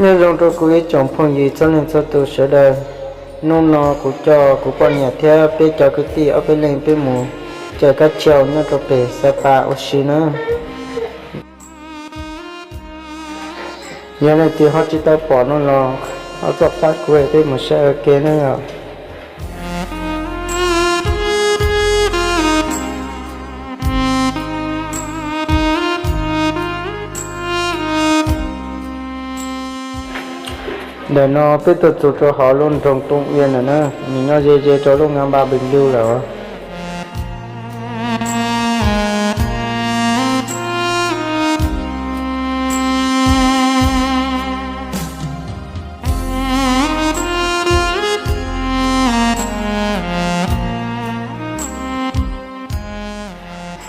Nyob zoo rau kuv ib tsoom phooj ywg txhua leej txhua tus sawv daws. Hnub no kuv coj kuv poj niam thiab peb cov kwv tij ob peb leeg peb mus caij kab tsiau nyob rau pem Xab Pas ua si na. Yog leej twg ho tsis tau pom no los ho tuaj pab kuv peb mus saib ua ke na yom. Ntawm no peb tuaj txug rau hauv lub nroog Tooj Uia lawm na, nws nyob ze ze rau lub Nqa Npa Pis Lug lawm.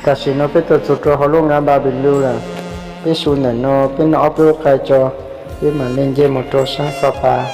Tam sim no peb tuaj txug rau hauv lub Nqa Npa Pis Lug lawm. Peb su ntawm no peb noj ob peb lub qai tso, peb mam li nce mus rau sab Xab Pas.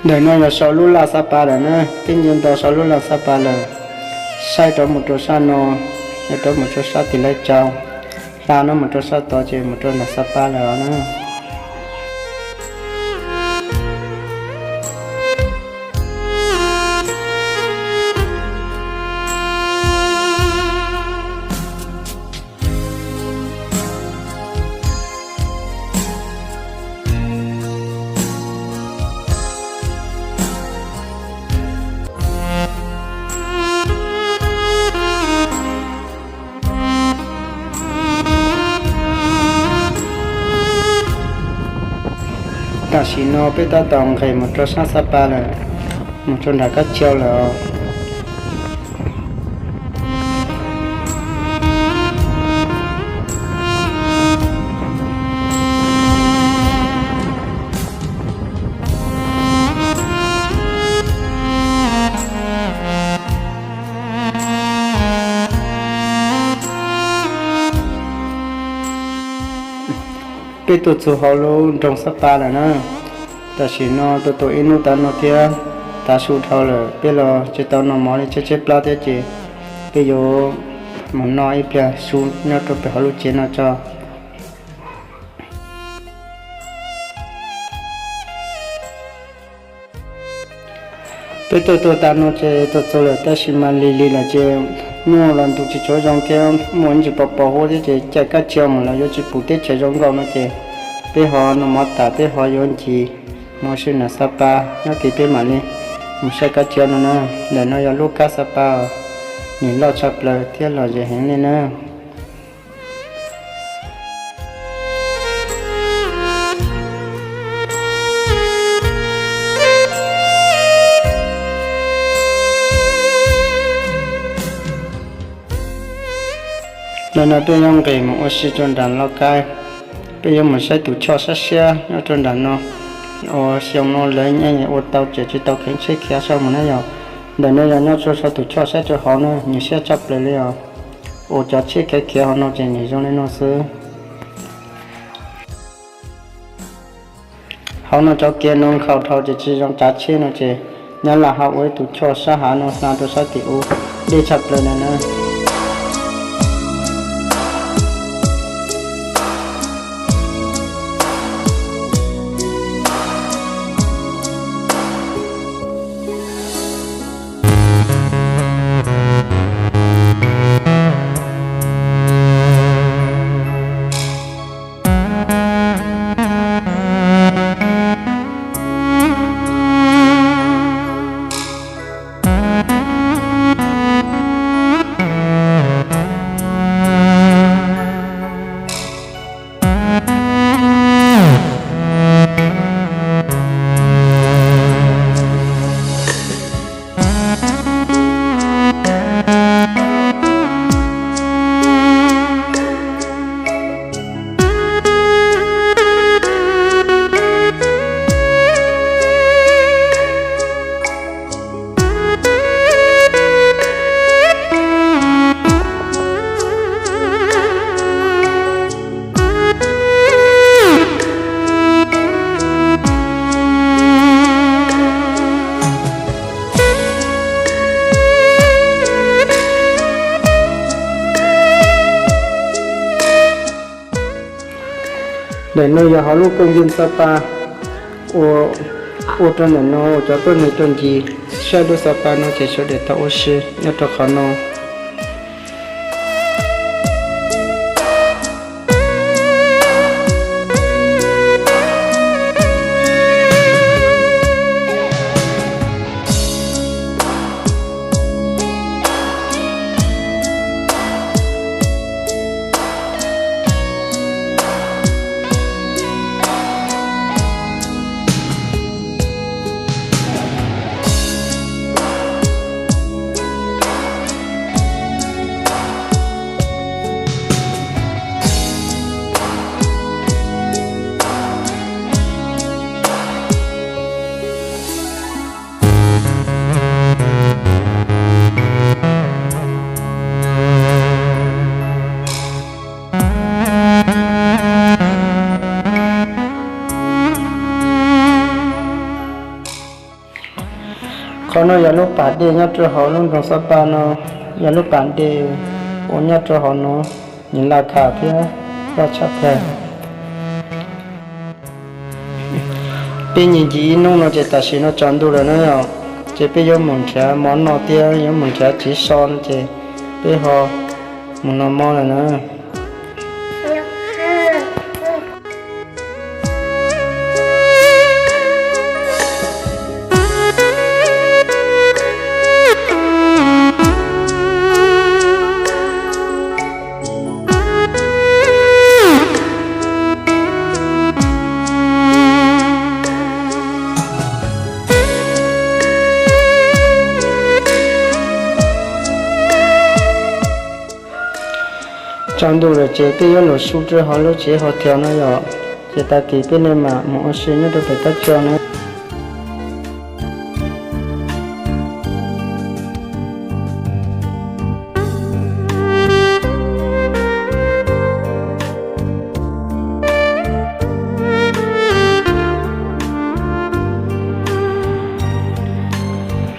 Ntawm no yog saum lub laj Xab Pas lawm na, peb nce nto saum lub laj Xab Pas lawm. Saib rov mus rau sab no, yog rov mus rau sab tim lawv tsaus, hla no mus rau sab tod ces mus rau nram Xab Pas lawm os na. Tam sim no peb tab tom nqes mus rau sab Xab Pas lawm, mus rau nram kab tsiau lawm. Peb tuaj txug hauv lub nroog Xab Pas lawm na. Tam sim no tuaj tau ib hnub tav no thiab, tav su dhau lawm, peb los tsis tau noj mov li, tshaib tshaib plab thiab ces peb yuav mus noj ib pliag su nyob rau pem hauv lub tsev no tso. Peb tuaj tuaj tag no ces tuaj txug lawm tab sis mas lig lig lawm ces nyuj los ntu tsis tshua zoo thiab muaj ntsis pos pos huab thiab ces caij kab tsiau mus los yuav tsis pum teb chaws zoo nkauj no ces peb ho noj mov tas peb ho yuav ncig mus si nram Xab Pas, nyob kis peb mam li mus saib kab tsiau no na. Ntawm no yog lub kab Xab Pas, nws loj tshaj plaws thiab lom zem heev li na. Ntawm no peb yuav nqis mus ua si rau nram Lauj Kaib, peb yuav mus saib tus choj siab siab nyob rau nram no. Uas xyoo no lawv yeej ua tau ces tsis tau kheev tsheb khiav sab mus na yog. Ntawm no yog nyob rau saum tus choj saib rau hauv na, nws siab tshaj plaws li os. Uas cov tsheb khiav khiav hauv no ces nws zoo li no xwb. Hauv no cov kiav no nkhaus dhau ces tsis zoo tsav tsheb no ces nyab laj ho ua ib tug choj sab hav no hla rau sab tim ub, deb tshaj plaws na na. Ntawm no yog hauv lub kooj yeej Xab Pas uas ua rau ntawm no uas cov tuaj nus tuaj ncig saib lub Xab Pas no ces sawv daws tau ua si nyob rau qhov no. Qhov no yog lub pas dej nyob rau hauv lub nroog Xab Pas no, yog lub pas dej uas nyob rau hauv no, nws laj kham thiab loj tshaj plaws. Peb ncig ncig ib hnub no ces tam sim no tsaus ntuj lawm na yom, ces peb yuav mus nrhiav mov noj thiab yuav mus nrhiav txiv so no ces peb ho mus noj mov lawm na. Tsaus ntuj lawm ces peb yuav los su rau hauv lub tsev hauv thiav no yom, ces tag kis peb mam mus ua si nyob rau pem kab tsog na.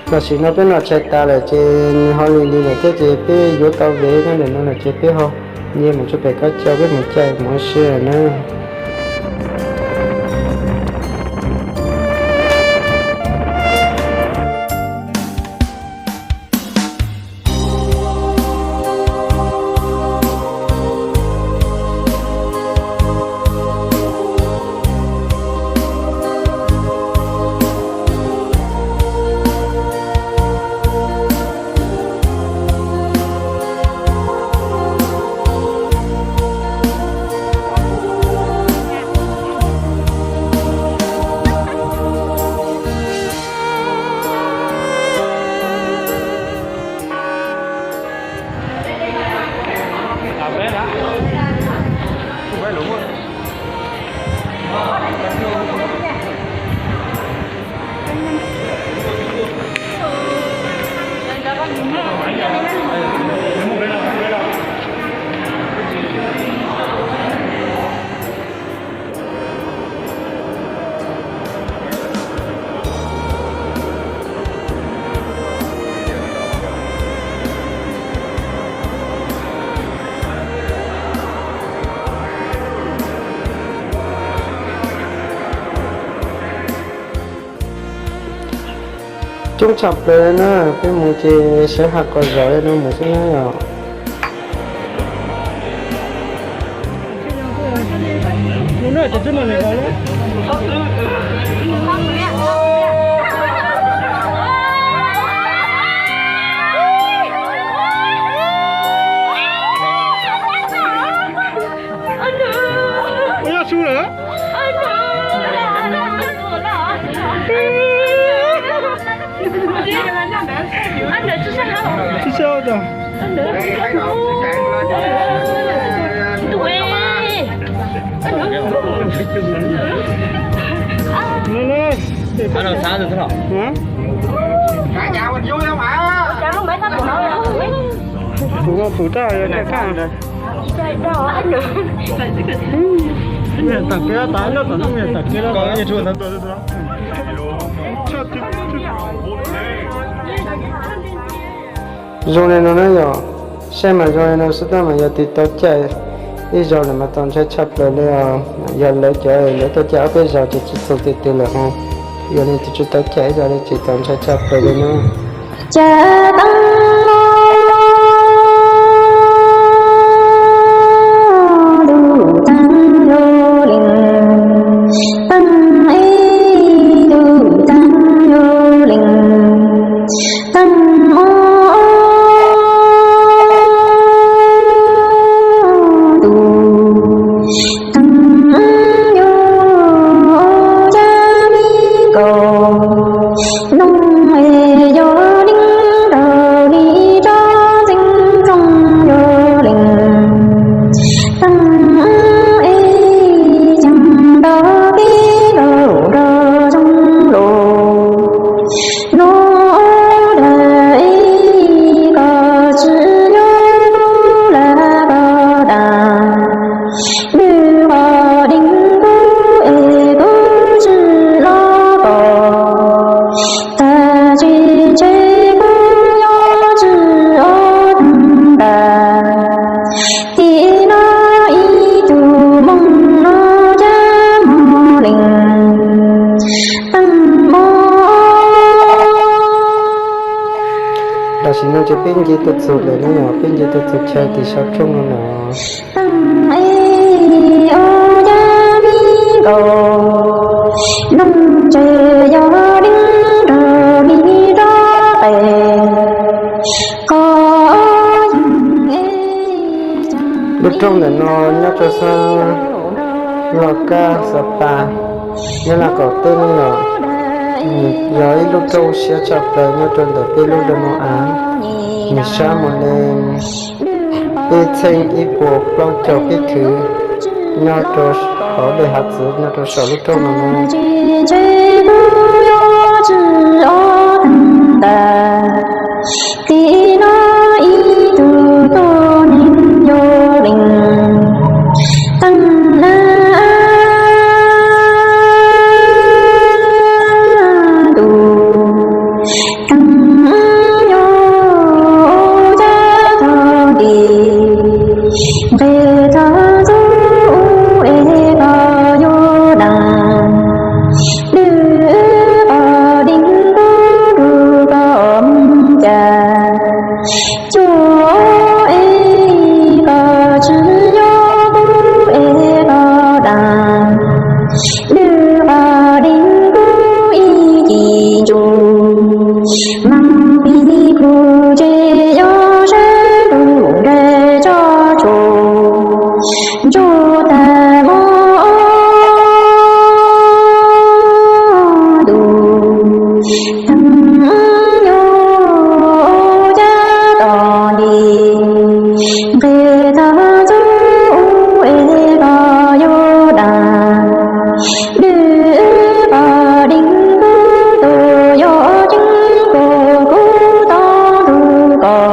Tam sim no peb noj tshais tas lawm ces nws ho lig lig lawm thiab ces peb yuav tau vev nyob ntawm no lawm ces peb ho nce mus rau pem kab tsog peb mus caij mus ua si na. Coob tshaj plaws na, peb mus ces sawv haj kom zom li no mus xwb na yom. Ua nyob su lawm. Tsis sab tas. Kuv pum raj yog tias kaj. Tag kis tas nyob tom no tag kis. Zoo li no na yom, saib mas zoo li no xwb tab mas yog tus tau caij Ib zaug lawm mas txaus ntshai tshaj plaws li os. Yog lawv cov lawv tuaj caij ob peb zaug ces tsis txog tiag tiag lawm ho. Yog li tus tsis tau caij ib zaug li ces txaus ntshai tshaj plaws li na. Ca tang mo, du tang yo ling, tang e, du tang yo ling, tang mo, du tang yo, ca mi nkaus, noog e yog leej raws li tsob ntxeev ntxoo yo leej, tang e, caag nrog peb laug nrog zoo lug, nuav dlaim koj tsis nyob kuv lawv koj dlaim, lwm qhov deev kuv es kuv tsis los koj, tag tsis ntshe kuv yuav tsis ob tag, tim no ib tug moog no ca mo leej, tang mo. Tam sim no ces peb nce tuaj txug lawm na, peb nce tuaj txug chaw tim saum rooj no na. Tang e, ua cas mi nkaus, noog tsev yog deev nrog li rov qes, koj yeej e. Lub rooj ntawm no nyob rau sab Lauj Kab, Xav Pas, nyob Laj Kaum teb no yom. Nws yog ib lub rooj siab tshaj plaws nyob rau ntawm peb lub zos no av. Nws sab mus li peb txheeb ib puas plaub caug peb khwv nyob rau hauv dej hav txwv nyob rau saum lub rooj no na. Tsis ntshe kuv yuav tsis ob tag, tim no ib tug tuab neeg yog leej, tang na, tug tang yo, ua cas tog nti, nqe tog ntxuv es koj yuav dlaim, lwm qhov deev kuv nrug koj moog cas, cuag es koj tsis nyob kuv es koj dlaim, lwm qhov deev kuv ib cim ntsuj, maag pib kuv tsev yog sab ntuj nreg tso tsua, ntsuag tag mo, tug tag yo, ua cas tog nti, nqe tog ntxuv es koj yuav dlaim, lwm qhov deev kuv tug yuav ceeb kuv, kuv tog nrug koj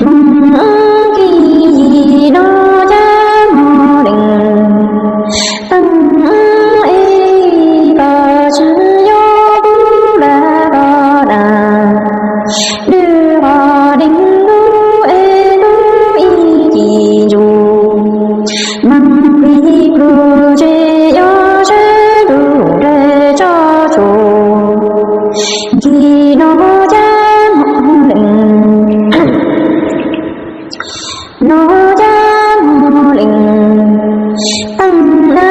moog kis no cas mo leej, tag es koj tsis yuav kuv lawv koj dlaim, lwm qhov deev kuv es kuv ib cim ntsuj, maag pib kuv tsev yog sab ntuj nreg tso tsua, kis no cas mo leej, no cas mo leej, tag na,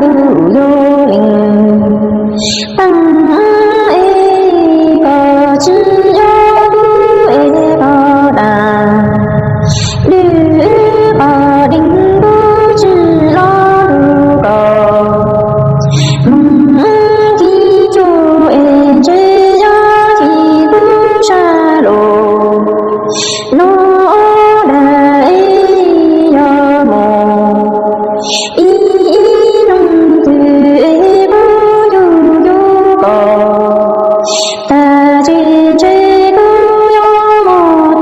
tug yo leej, tag es koj tsis yuav kuv es koj dlaim, lwm qhov deev kuv tsis los nrug koj, moog kis cuag es ntshe yog kis kuv sab lug, no dag es yog moog ib, ib leeg twg es kuv yug yug koj, tag tsis ntshe kuv yuav moog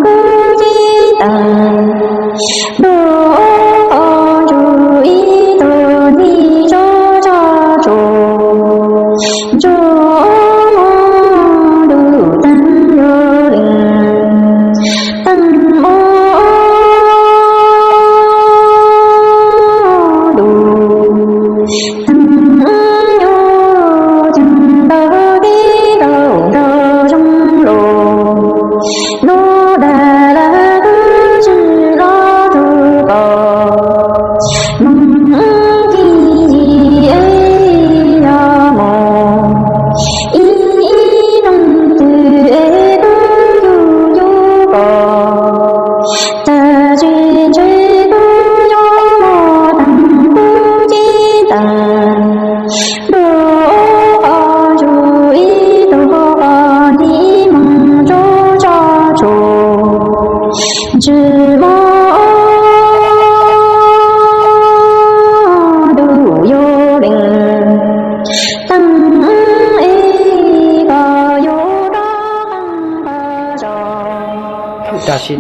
tag kuv cev taag, nrug koj ntsuag ib tug nti tso tso tsua, ntsuag moog nrug tag yo leej,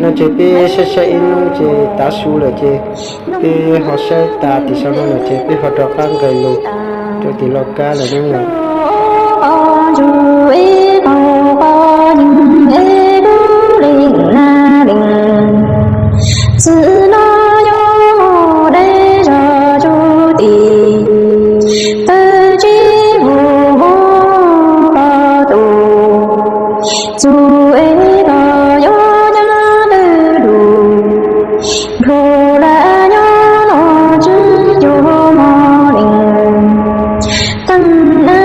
Ces peb saib saib ib hnub ces tav su lawm ces peb ho saib tas tim sau no lawm ces peb ho rov qab nqes los rau tim Lauj Kab lawm nawb. Txwm no yuav mus deb zog tsuj tim tawg tsib vug mus koj tus. Txug es koj yuav cab tawg lug, nrug lawm nyob los tsib caug mos leej. Teej na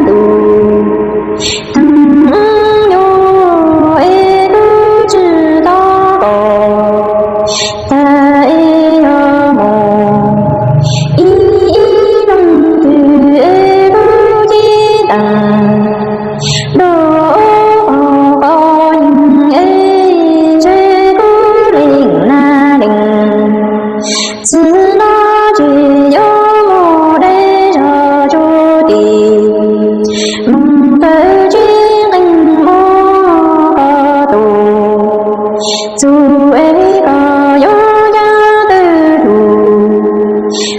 ntuj, teej nyuj es kuv tsis tau koj, tag es yog mus ib ib leeg twg es kuv ceeb teem. Ntuj qhov yeej es ntshe kuv leej na leej. Txwm no tsis yuav mus deb zog tsuj tim, moog tawg tsib nqeeg mus koj tus. Txug es koj yuav cab tawg lug,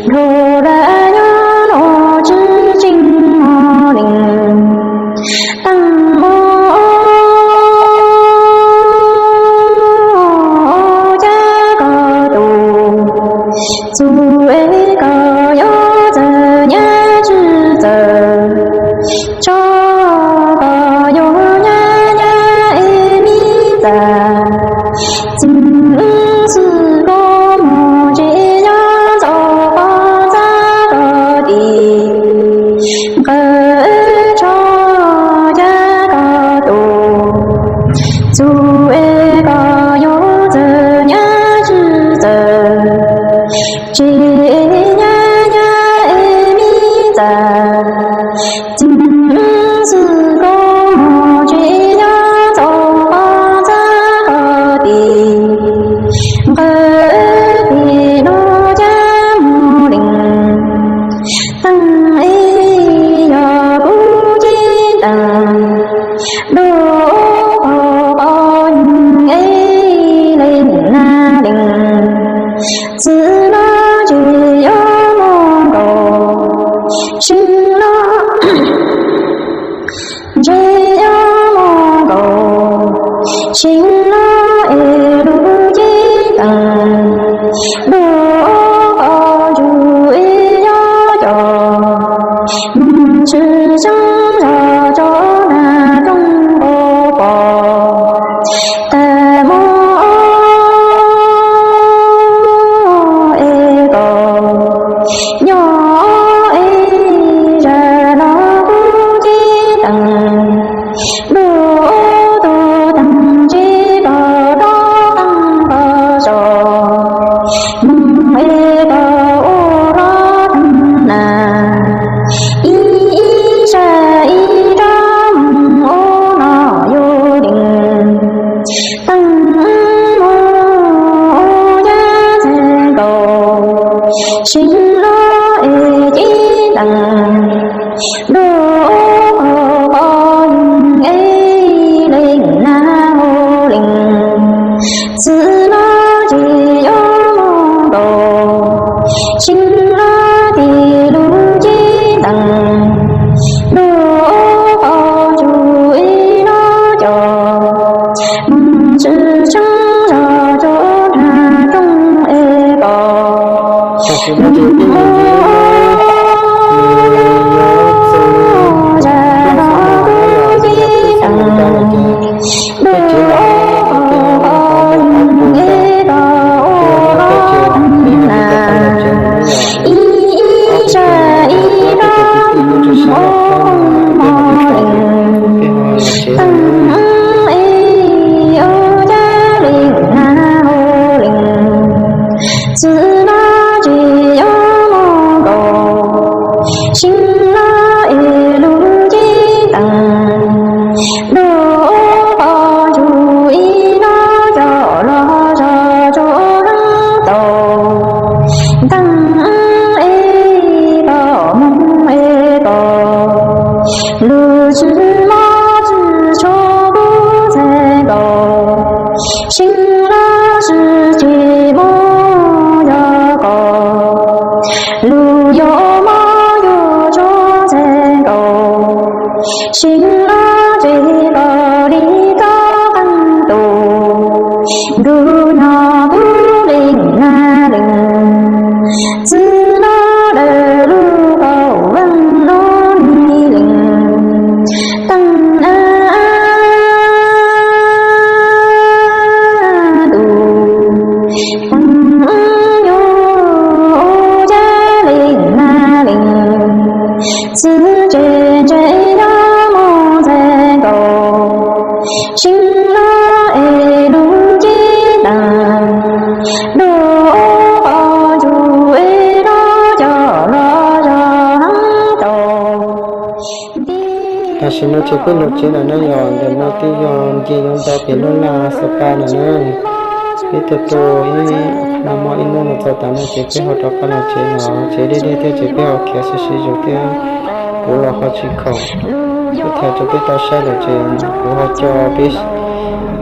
nrug lawm nyob los tsib caug mos leej. Teej mus cab koj tus, txug es koj yuav txawm nyab tsis txawm, tso koj yuav nyab nyab es mi txawm. Txij xwb koj mus tsis yog txoj qab ntxhab koj tim, nqawd tso cab koj tus. Txug es koj yuav txawm nyab tsis txawm, tsis nyab nyab es mi txawm. Txij xwb koj mus tsis yog txoj qab ntxhab koj tim, nqawd tim lug cab mos leej. Teej es yog kuv ceeb teem, ntuj qhov yeej es leej na leej. Txwm no tsis yuav mus nkaus, tseeb no ntshe yuav mus nkaus, tseeb no es lug ceeb teem. Ntuj qhov tsug es yog cov moog tshwm xeeb zog rua nag rooj nqua pos, tag mus es koj nyob es zaj no kuv ceeb teem. Ntuj tug teeg ntsib koj rov qeej koj zog, moog es koj ua hlob teeg na, ib ib zaj ib rab moog ua no yuav leej. Teej moog ua yaj txag nkaus, tseeb no es ceeb teem. Ntuj qhov yeej es leej na ua leej. Txwm no tsis yuav mus nkaus, tseeb no tim lug ceeb teem. Ntuj qhov tsug es no cov moog tshwm xeeb zog rua nag rooj es koj. Tam sim no ces peb mus ua zaj no kuv ceeb teem. Peb tsev neeg no ces peb ho ua ob puas ntau, peb ho ua peb tsev, peb ho yuav rov qab los tsev no na yom. Ob peb tug, peb tug kwv tij tub rog sawv daws, peb ho yuav rov qab los tsev no na yom, peb ho los tsev no na. Txwm no tsis yuav mus Seev laj sib ceg mob yog kaus, lug yog mob yug tsuag ntxhais nkaus. Seev laj ceg kaus li koj qee tus, nrug nyob tub leeg nag leeg. Txwj laj dawm lug kaus veej lub ni leeg, teej a tus, teej yug ua cab leeg nag leeg. Txwj ceg ntse yog mob ntxhais nkaus, seev laj es lug ceb taag, lug ua qhov ntsug es lug coj los zog heev tau. Tam sim no ces peb lug tsev lawm na yom, ntawm no twb yog nce yuav nto pem lub laj Xab Pas lawm na. Peb tuaj tuaj ib nag hmo ib hnub no txog tav no ces peb ho rov qab los tsev no, tsev deb deb thiab ces peb ho khiav sib sib zog thiab. Kuv los ho tsis khoom, kuv tham rau peb tau saib lawm ces kuv ho coj peb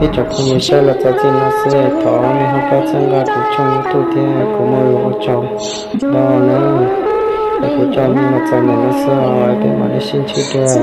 ib tsoom phooj ywg saib los txog txij no xwb, thov nej ho pab txhawb nqa kuv channel YouTube thiab kuv muaj lus ua tsaug ntau na. Es kuv coj nej los txog ntawm no xwb os, peb mam li sib ntsib dua.